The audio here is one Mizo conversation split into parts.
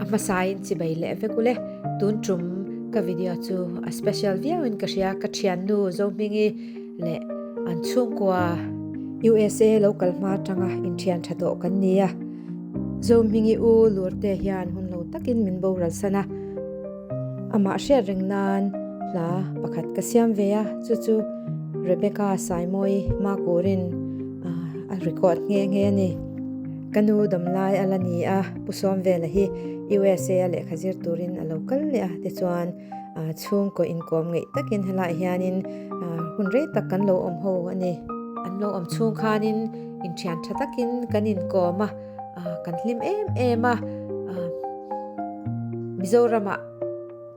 A hmasain chibai leh vek ule. Tun tum ka video chu a special viauin ka hria. Ka thiannu Zohmingi leh an chhungkua USA lo kal hma atanga inthian tha tawh kan ni a. Zohmingi u Lurte hian hun lo takin min boral san a. Amah hriat reng nan hla pakhat ka siam ve a, chu chu Rebecca Saimawi Makurin a record nghe nghe a ni. Ka nu damlai a la ni a, Pu Sawmvela hi USA a lehkha zir turin a lo kal leh a, tichuan chhungkaw inkawm ngeih takin helaiah hianin hun rei tak kan lo awm ho a ni. An lo awm chhung khanin inthian tha takin kan inkawm a. Kan hlim em em a, Mizoramah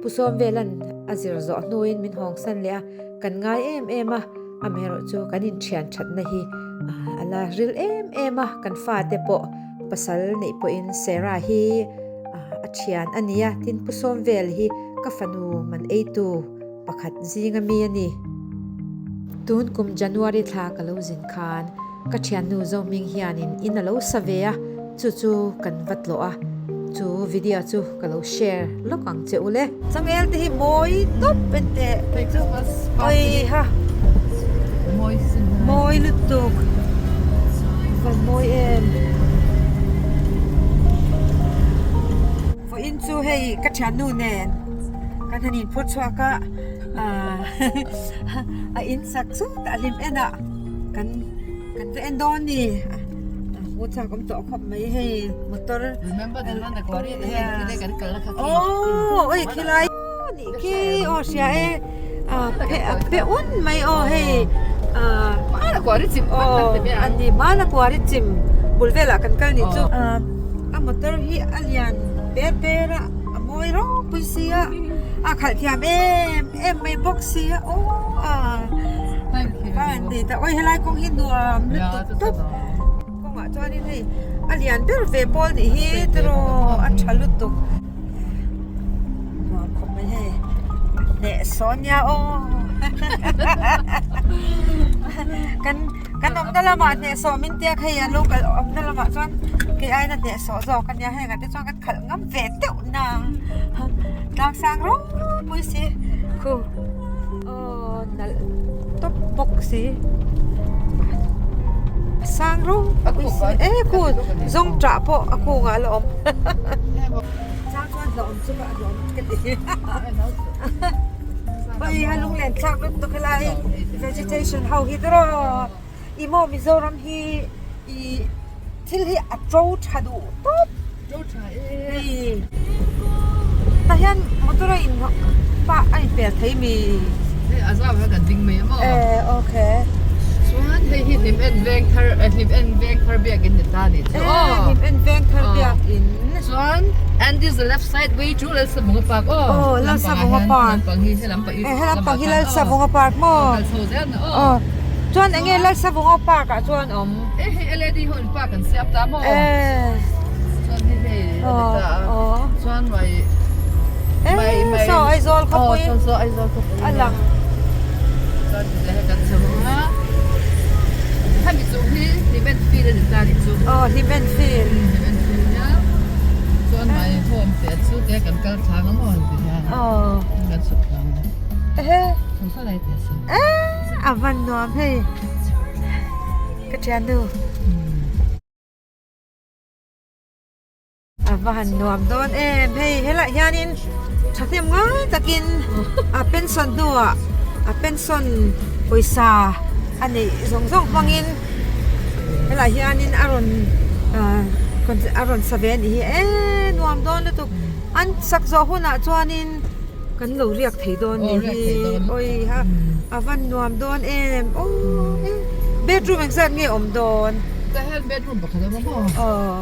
Pu Sawmvelan a zir zawh hnuin min hawngsan leh a, kan ngai em em a, amaherawhchu kan inthian thatna hi a la ril em em a, kan fate pawh pasal neih pawhin Sarah hi a thian a ni a, tin Pu Sawmvel hi ka fanu man eitu pakhat zinga mi a ni. Tun kum January thla ka lo zin khan Ka thiannu Zohming hianin in a lo sa ve a, chu chu kan va tlawh a, chu video chu ka lo share lawk ang che u le. Changel te hi mawi tawp en teh oi ha mawi lutuk van mawi em. Vawiin chu hei ka thiannu nen kan han inphur chhuak a a in sak chut a hlim en ah. Kan kan va en dawn ni hmu chak awm tawh khawp mai hei motor Remember the one aquari te hei khilai kan kal na kha khi oh oi khilai nih khi aw hria e a phe a phe un mai aw hei a hmana kuari chim aw ani hmana kuari chim bul velah kan kal nih chu a motor hi a lian ber ber a a mawi ropui sia a khalh thiam em em mai bawk sia aw a van ti ta oi helai kawng hi nuam lutuk tawp kawngah chuanin hei a lian ber ve pawl nih hi tiraw a tha lutuk nuam khawp mai hei hneh sawn nia aw kan kan awmna lamah hneh sawh min tia hei a local awmna lamah chuan kei aiin a hneh sawh zawk a nia heng ah te chuan kan khalh ngam ve deuh na tlang sang ropui si khu aw nalh tawp bawk si a sang ropui si e khu zawng tah pawh a kungah a la awm chang chuan hlauhawm chu a hlauhawm ka ti hei a lunglen thlak lutuk helai vegetation ho hi tiraw Ih maw Mizoram hi ih thil hi a to tha duh tawp. To tha e. Hei tah hian motor a in pah a in pel thei mi. Hei a zau hian kan ding mai a maw. E okay. Chuan hei hi hlim en veng thar hlim en veng thar biakin ni ta ni chu aw. E hlim en veng thar biakin. Chuan and this the left side way to Lalsavunga Park aw. Aw Lalsavunga Park. Lampang hi he lampang hi. E he lampang hi Lalsavunga Park maw. Kal chho zel na aw. Aw chuan eng nge Lalsavunga Park ah chuan awm. E hei LED ho in park an siam ta maw. E. Chuan hei hei a ni ta a. Aw. Chuan mai mai mai saw Aizawl khawpui. Aw saw Aizawl khawpui. A lang. Chuan ti hei kan chho a. Hemi chu hi Hlimen field a ni ta ni chu. Aw Hlimen field. Hlimen field nia. Chuan mai home te chu te kan kal thlang a maw ti hian. Aw. Kan chhuk thlang. Ehe. Chhuk saw lai te sa. Eh a van nuam hei. Ka thiannu. A va han nuam dawn em hei helaiah hianin thahnem ngai takin a pension hnuah a pension pawisa a neih zawng zawng hmangin helaiah hianin a rawn ah a rawn sa ve a nih hi eee nuam dawn lutuk an sak zawh hunah chuanin kan lo riak thei dawn nih hi awiha a van nuam dawn em aw bedroom engzat nge awm dawn tah hian bedroom pakhat a awm a maw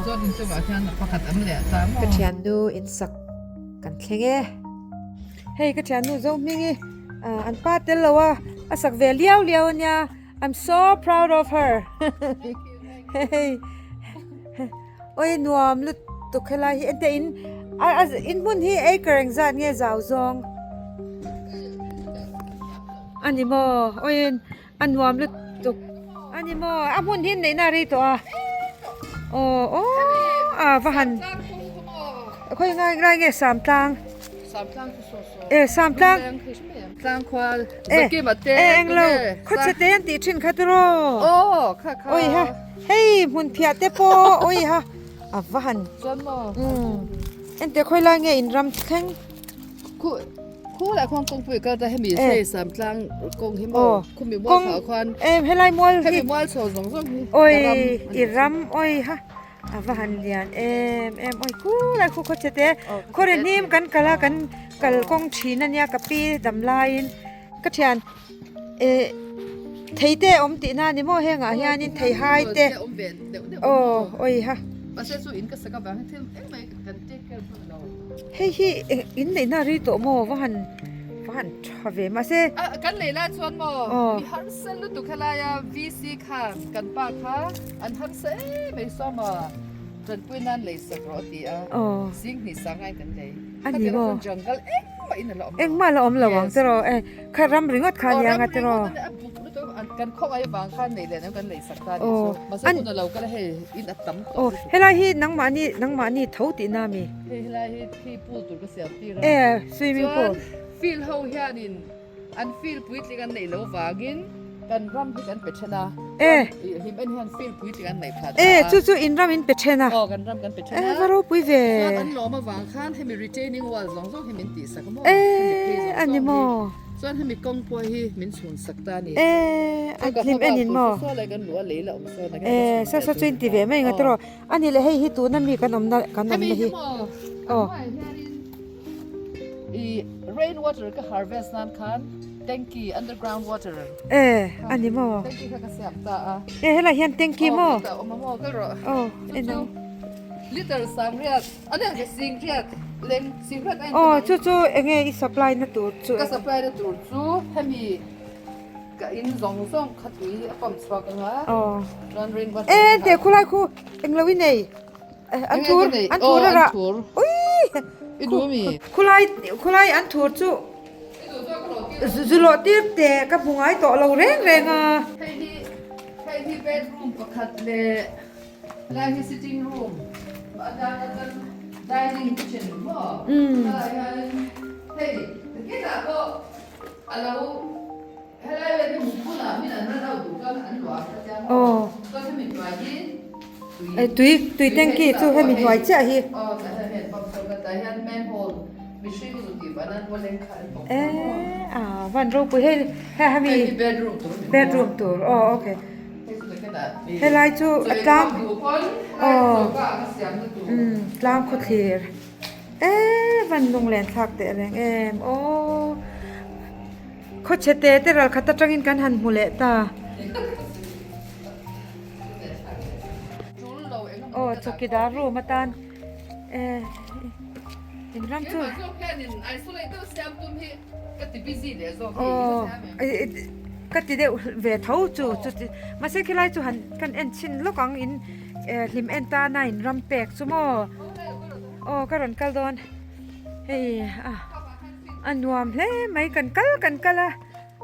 chuan inchungah hian pakhat an leh ta maw ka thiannu insak kan thleng e hei ka thiannu Zohmingi an pa tel lo a a sak ve liau liau ania I'm so proud of her hei Oi nuam lutuk helai hi ente in a a in hmun hi acre engzat nge zau zawng a ni maw oi a nuam lutuk a ni maw a hmun hi neihna a rei tawh a aw aw a va han. Khawi ngai ngai nge Samtlang? Samtlang chu saw saw. E Samtlang. Tlang khua Zakima te. E englo khaw te an tih thin kha tiraw. Aw kha kha. Oi ha hei hmun phiah te pawh oi ha a va han. Chuan maw. Ente khawi lai nge in ram thleng. Khu khu lah khuan kawngpui kal ta hemi hei Samtlang kawng hi maw khumi mual chho ah khuan. E helai mual hi. Hemi mual chho zawng zawng hi. Oi i ram oi ha. A va han lian em em oi khulai khu khaw che te khawre hnim kan kal a kan kal kawng thin ania ka pi dam laiin ka thian eh thei te a awm tih na ni maw hengah hianin thei hai te aw oi ha hei hi in neihna a rei tawh maw va han va han tha ve mahse kan lei lai chuan maw mi harsa lutuk helaia VC khan kan pa kha An harsa em mai sawm a, tanpui nan lei sak rawh a ti a, zing hnih sang aiin kan lei. A ni maw? Jungle engmah in a la awm lo. Engmah a la awm lo ang tiraw e, kha ram ringawt kha a nia nga tiraw. Aw ram ringawt a nia, a buk lutuk a, kan khawngaih avang khan nei leh kan lei sak ta a nih chu. Mahse hun a lo kal a hei in a tam tawh lutuk. Helai hi nangmahni nangmahni tho tihna a mi? Hei helai hi khi pool tur ka siam tir a. E swimming pool. Chuan field ho hianin An field puitling an neih loh vangin kan ram hi kan pe then a. E. Hlim en hian field puitling an neih phah ta a. E, chu chu in ram in pe then a. Aw, kan ram kan pe then a. E, va ropui ve. Chuan an lawm avang khan hemi retaining wall zawng zawng hi min tihsak a maw? E, a ni maw? Chuan hemi kawng pawh hi min chhun sak ta a ni. E, a hlim en in maw? Saw lai kan luh a lei la awm sawn a. E, saw saw chu in ti ve mai nga tiraw. A ni leh hei hi tuna mi kan awmna kan awmna hi. Hemi hi maw? Aw. A hnuaiah hianin I rain water ka harvest nan khan tanky underground water. E a ni maw? Tanky kha ka siam ta a. E helai hian tanky maw? Aw ta awm a maw kal rawh. Aw en ang. Liter sangriat a nen ka singriat leng singriat a en. Aw chu chu enge i supply na tur chu. Ka supply na tur chu hemi ka in zawng zawng kha tui a pump chhuak anga. Aw. Chuan rain water. E te khulai khu englo i nei. An thur an thur a rah ui khulai khulai an thur chu zu lawh tir te ka hmu ngai tawh lo reng reng a. Hei hi hei hi bedroom pakhat leh helai hi sitting room a dan atan dining kitchen maw helai hianin hei tiketah pawh a lo Helai vel hi mut hunah min an run out duh chuan an luah ka tia maw? Chuan hemi hnuai hi tui tui tui tanky chu hemi hnuai chiah hi. Aw tah hian hei an pump chhuak a tah hian manhole mihring zu tih vah nan pawh lengkha an pump chhuak maw? E a van ropui hei hei hemi Hei hi bedroom tur a ni maw? Bedroom tur aw okay. Hei chu takin ah Helai chu a tlang chaw duh pawn helai choka ah ka siamna tur. Tlang khawthlir. E van lunglen thlak teh reng em aw. Khawchhe te te ral khat atangin kan han hmu leh ta. Aw chawkidar room atan eh in ram chu aw ka ti deuh ve tho chu chu mahse khilai chu han kan en chhin lawk ang in hlim en tana in ram pek chu maw aw ka rawn kal dawn hei a. A nuam hle mai kan kal kan kal a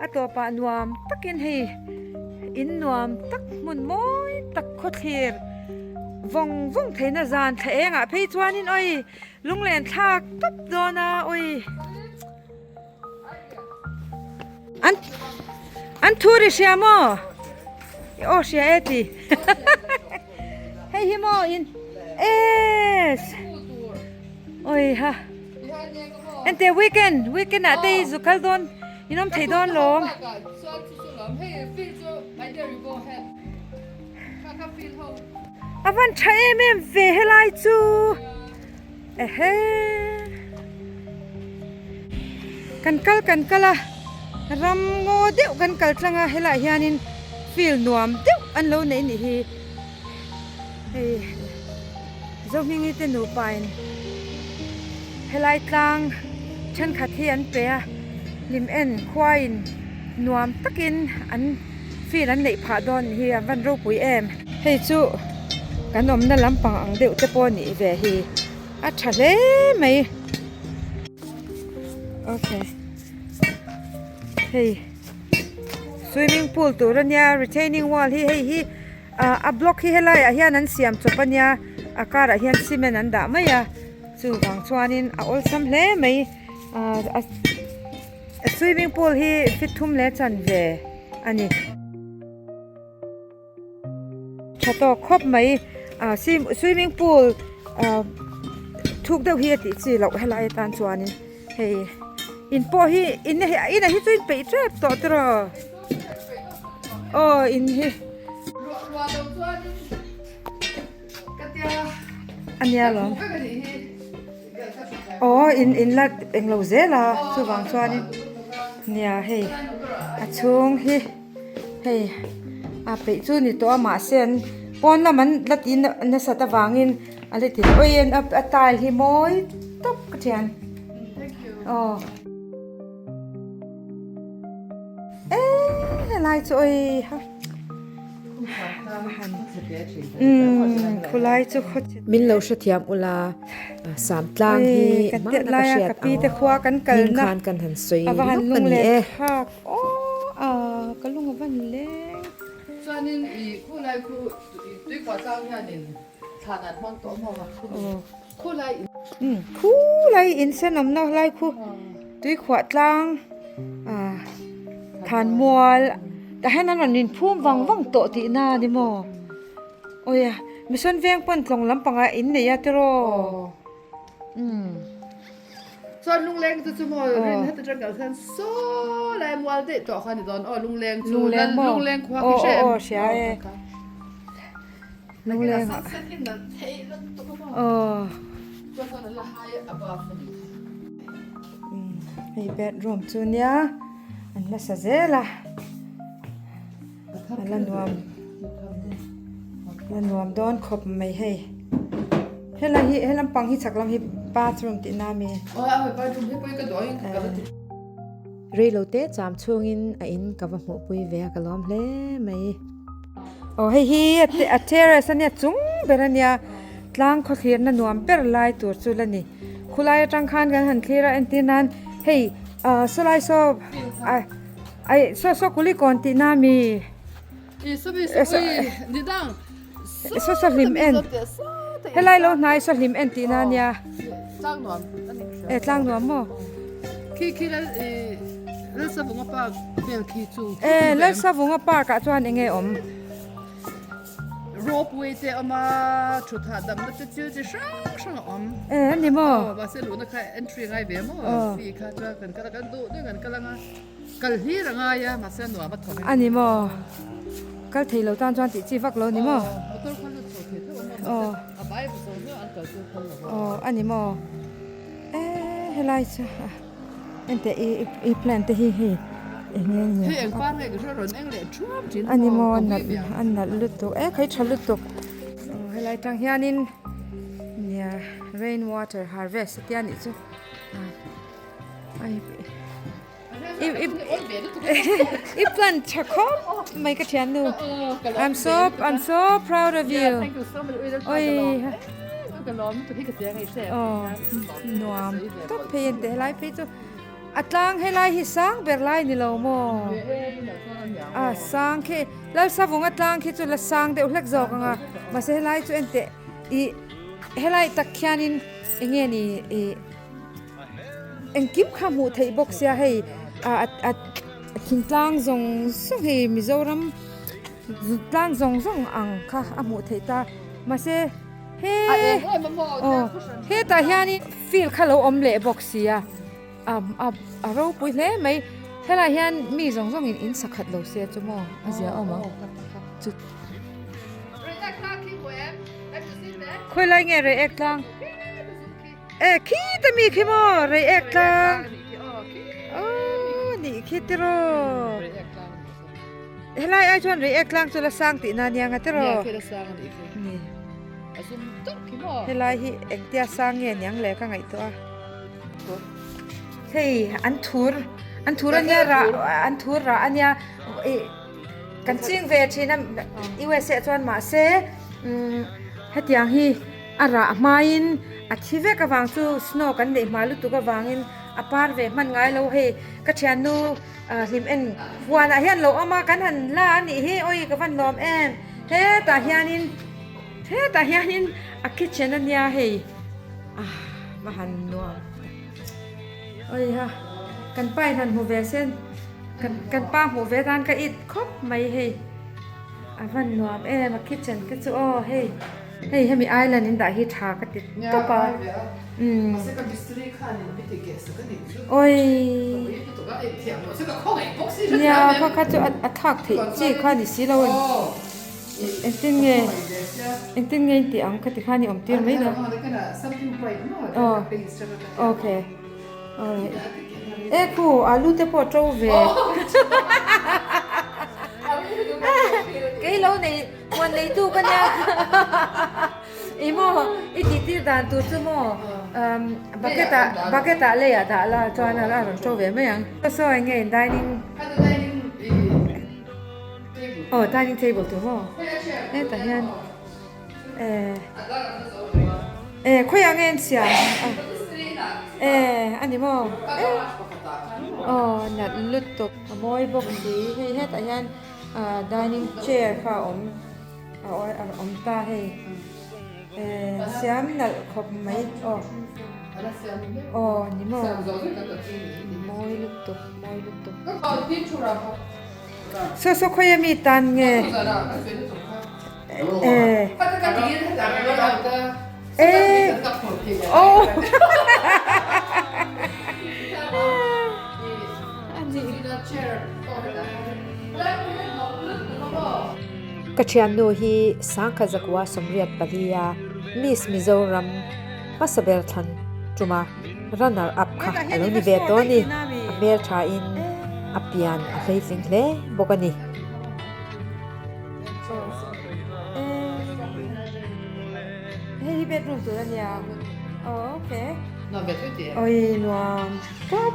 a tawpah nuam takin hei in nuam tak hmun mawi tak khawthlir vawng vawng theihna zan thla engah phei chuanin awi lunglen thlak tawp dawn a awi an an thu ri hria maw aw hria e ti hei hi maw in es awi ha. Ente weekend weekend ah te i zu kal dawn in awm thei dawn lawm. A van tha em em ve helai chu ehe kan kal kan kal a ram ngaw deuh kan kal tlang a helaiah hianin field nuam deuh an lo neih nih hi hei. Zohmingi te nupain helai tlang thenkhat hi an pe a, hlim en khuain nuam takin an feel an neih phah dawn hi an van ropui em. Hei chu kan awmna lampang ang deuh te pawh nih ve hi a tha hle mai. Okay hei swimming pool tur ania retaining wall hi hei hi. Ah a block hi helaiah hian an siam chawp a nia a karah hian cement an dah mai a. Chuvang chuanin a awlsam hle mai ah a swimming pool hi feet thum leh chanve a ni. Tha tawk khawp mai ah swimming pool ah thuk deuh hi a tih chi loh helai atan chuanin hei in pawh hi in hi inah hi chu in peih tep tawh tiraw aw in hi. A nia lawm aw in in la englo zel a chuvang chuanin nia hei a chhung hi hei a peih chu ni tawh a mahse an pawn lam an la tih nasat avangin a la ti awi a tile hi mawi tawp ka thian aw. Eee helai chu awi ha khulai chu Min lo hrethiam ula Sam tlang hi hmana ka hriat ang hming khan kan han sawi lawk a ni e. Chuanin i khulai khu tuikhuah tlang hianin thlan an hmang tawh maw a khulai in. Khulai in senawmna lai khu tuikhuah tlang ah thanmual tah hian an rawn inphum vang vang tawh tihna a ni maw awia mihrawn veng pawn tlawng lampangah in nei a tiraw umm. Chuan lungleng chu chu maw rin heti tang kal khan saw lai mual daih tawh kha a ni dawn aw lungleng chu lungleng khua khi hre em aw hria e lungleng sunset hi nalh thei lutuk a maw aw chuan chuan an la hai above a ni hei bedroom chu nia an la sa zel a a la nuam la nuam dawn khawp mai hei helai hi he lampang hi chhak lam hi bathroom tih na ami. Reilote cham chhungin a in ka va hmuhpui ve a ka lawm hle mai. Aw hei hi a terrace ania chung ber ania tlang khawthlirna nuam ber lai tur chu la ni khulai atang khan kan han thlir a entir nan hei ah sawlai saw ah Ai saw saw kuli kawn tih na mi. Saw saw hlim en. Helai lo hnai saw hlim en tih na nia. E tlang nuam maw. Khi khi lal Lalsavunga park vel khi chu. E Lalsavunga park ah chuan enge awm. Rope way te a awm a, thut hahdamna te thil chi hrang hrang a awm. E a ni maw? Aw mahse luhna kha entry a ngai ve maw? Fee kha chuan kan kal a kan duh duh in kan kal ang a, kal hlir a ngai a mahse a nuam a thawk a ni maw? Kal thei lo tan chuan tih chi vak lo ni maw? Aw motor kha lut chho thei tho a maw mahse a bai zawng zawng an kal chu phal lo a. Aw a ni maw? E helai chu a. Enteh i i plant te hi hei eng nge ni Hei eng par nge ka hria rawn eng leh thuam thin a ni maw a nalh a nalh lutuk e khai tha lutuk aw helai tang hianin nia rain water harvest a tia nih chu a i i i plant tha khawp mai ka thiannu I'm so I'm so proud of you oi aw nuam tawp phei an teh helai phei chu a tlang helai hi sang ber lai ni lo maw a sang khi lalsavunga tlang khi chu la sang deuh hlek zawk ang a mahse helai chu enteh ih helai tak khianin eng nge ni ih engkim kha hmuh theih bawk sia hei ah a thingtlang zawng zawng hei Mizoram tlang zawng zawng ang kha a hmuh theih ta mahse he aw hetah hianin field kha lo awm leh bawk sia a a a ropui hle mai helaiah hian mi zawng zawngin in sakhat lo se chu maw a zia awm ang chu khawilai nge reiek tlang e khita mi khi maw reiek tlang aw nih khi tiraw. Helai ai chuan reiek tlang chu la sang tihna ania nga tiraw? Ni. Helai hi engtia sang nge niang le ka ngaihtuah a. Hei an thur an thur ania rah an thur rah ania ih kan ching ve thin a USA ah chuan mahse umm hetiang hi a rah hmain a thi vek avang chu snow kan neih hma lutuk avangin a par ve hman ngai lo hei ka thiannu. Hlim en huanah hian lo awm a, kan han la a nih hi, awi ka van lawm em, hetah hianin hetah hianin a kitchen a nia hei ah. a han nuam Awiha kan pa in han hmu ve sen kan kan pa hmuh ve tan ka it khawp mai hei a van nuam em a kitchen te chu aw hei hei hemi island in dah hi tha ka ti tawp a umm awi nia kha kha chu a thlak theih chi kha ni si lo a ni. Engtin nge engtin nge in tih ang ka ti khan i awm tir mai lo aw okay alright e khu alu te pawh to ve kei lo nei huan nei tu ka nia i maw i tih tir dan tur chu maw bucket ah bucket ah leiah dah la chuan a rawn to ve mai ang saw eng nge in dining Aw dining table tur maw hetah hian eh eh khawiah nge an siam a eh a ni maw eh aw nalh lutuk a mawi bawk si hei hetah hian ah dining chair kha a awm a awm ta hei eh siam nalh khawp mai aw aw ni maw mawi lutuk mawi lutuk. Saw saw khawi ami tan nge? Eh. Eh. Oh. Ka thiannu hi Sangkha Zakua 84 a Miss Mizoram hmasa ber thlan tuma Runner up kha a lo ni ve tawh a ni. A hmeltha in a pian a hleitling hle bawk a ni. Hei hi bedroom tur a nia. Oh okay. Oi nuam tawp.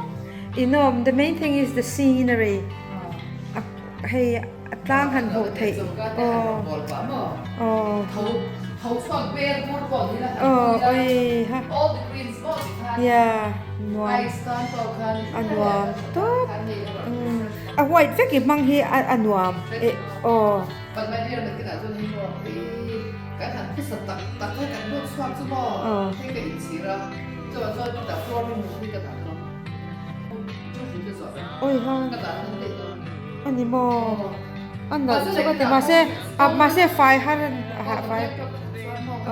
I nawm the main thing is the scenery. Hei a tlang han hmuh theih aw aw aw oi ha yeah nuam a nuam tawp a white vek i hmang hi a nuam eh aw. Oi ha. A ni maw? A nalh chu ka ti mahse a mahse fai har a hah fai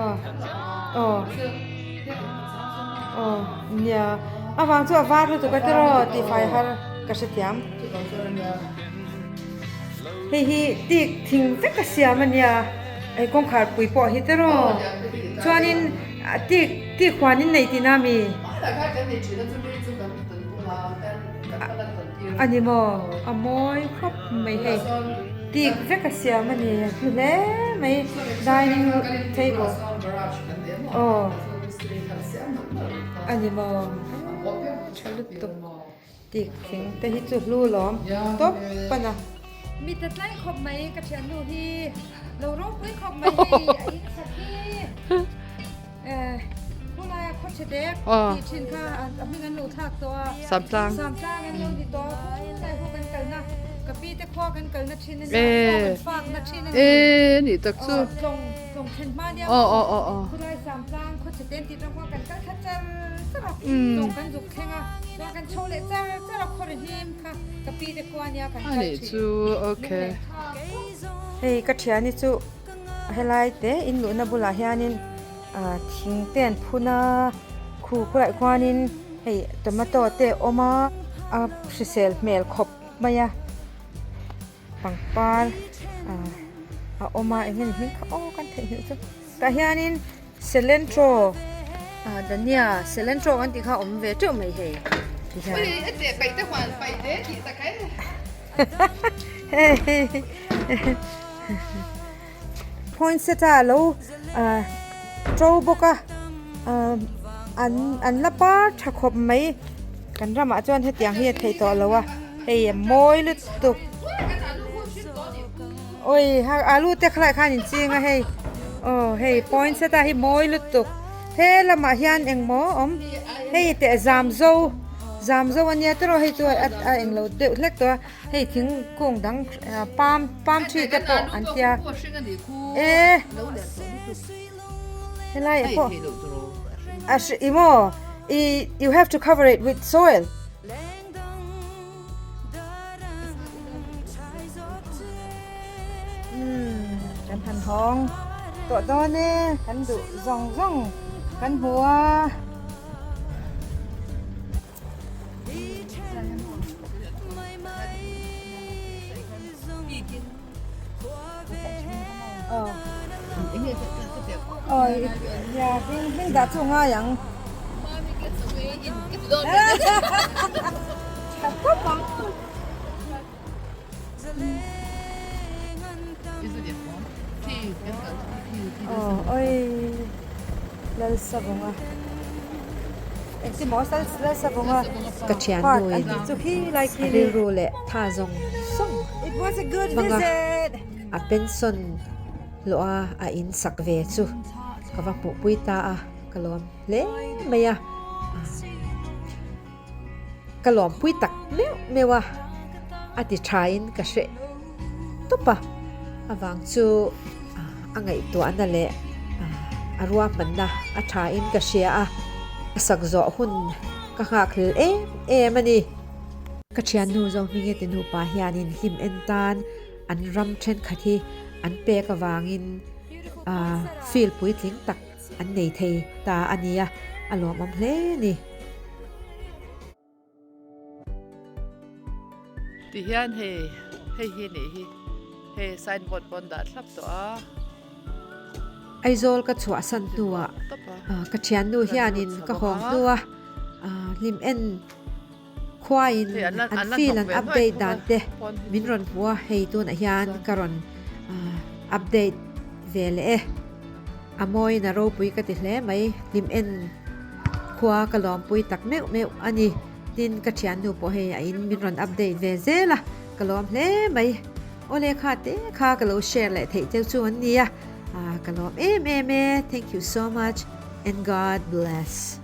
aw aw aw nia a vang chu a var lutuk a tiraw tih fai har ka hrethiam hei hi tik thing vek a siam a nia hei kawngkhar pui pawh hi tiraw chuanin tik tik huan in nei tihna a mi. A ni maw? A mawi khawp mai hei. Tik vek a siam a ni. A hlu hle mai. Dining table. Aw. A ni maw? Tha lutuk. Tik thing te hi chu hlu lawm. Tawp pan a. Mi ta tlai khawp mai ka thiannu hi lo ropui khawp mai hei a in sak hi. Khawlaia khaw tha dek tih thin kha a hming an lo thlak tawh a. Samtlang. Samtlang an lo ni tawh a. Khawlai ho kan kalna ka pi te khua kan kalna thin a nia. Khua kan fakna thin a ni. E ni tak chu. Tlawng tlawng thlen hma nia. Khawlai Samtlang khaw tha ten tih tang khua kan kal thla char char a. Tlawng kan zuk thleng a. Chuan kan chho leh char char a khaw ri hlim kha ka pi te khua nia kan kal thin. A nih chu okay. Hei ka thiani chu Helai te in luhna bulah hianin ah thing te an phun a khu khulaiah khuanin hei tomato te a awm a a hrisel hmel khawp mai a pangpar ah a awm a eng nge ni hming kha aw kan theihnghilh chu tah hianin cilantro ah dania cilantro kan tih kha a awm ve teuh mai hei tihian. Poinsettia a lo ah to bawk a ah an an la par tha khawp mai kan ramah chuan hetiang hi a theih tawh lo a hei a mawi lutuk awi alu te khalai khan in ching a hei aw hei poinsettia hi mawi lutuk he lamah hian engmaw a awm hei teh zam zo zam zo ania tiraw hei chu a englo deuh hlek tawh a. Hei thingkung dang palm palm tree te pawh an tia e helai ah pawh a hri ih maw. I you have to cover it with soil. Umm kan han hawng tawh dawn e, kan duh zawng zawng kan hmu a. Ka thiannuin a rilru leh tha zawng zawng hmanga a pension hlawh a a in sak ve chu ka va hmuhpui ta a, ka lawm hle mai a. Ka lawmpui tak meuh meuh a, a ti thain ka hreh tawp a, avang chu a ngaihtuahna leh a ruahmanna a thain ka hria a, a sak zawh hun ka nghakhlel em em a ni. Ka thiannu Zohminge ti nupa hianin hlim en tan an ram thenkhat hi an pek avangin field puitling tak An nei thei ta a nia, a lawmawm hle a ni. Ti hian hei hei hi nih hi hei signboard pawn dah thlap tawh a. Aizawl ka chhuahsan hnuah ka thiannu hianin ka hawng hnua hlim en khuain an feel an update dan te min rawn hmu a, hei tunah hian ka rawn update ve leh e. A mawiin a ropui ka ti hle mai, hlim en khua ka lawmpui tak meuh meuh a ni. Tin, ka thiannu pawh hei a in min rawn update ve zel a, ka lawm hle mai. Awle kha te kha ka lo share leh theih cheu chu an nia, ka lawm em em e, thank you so much and God bless.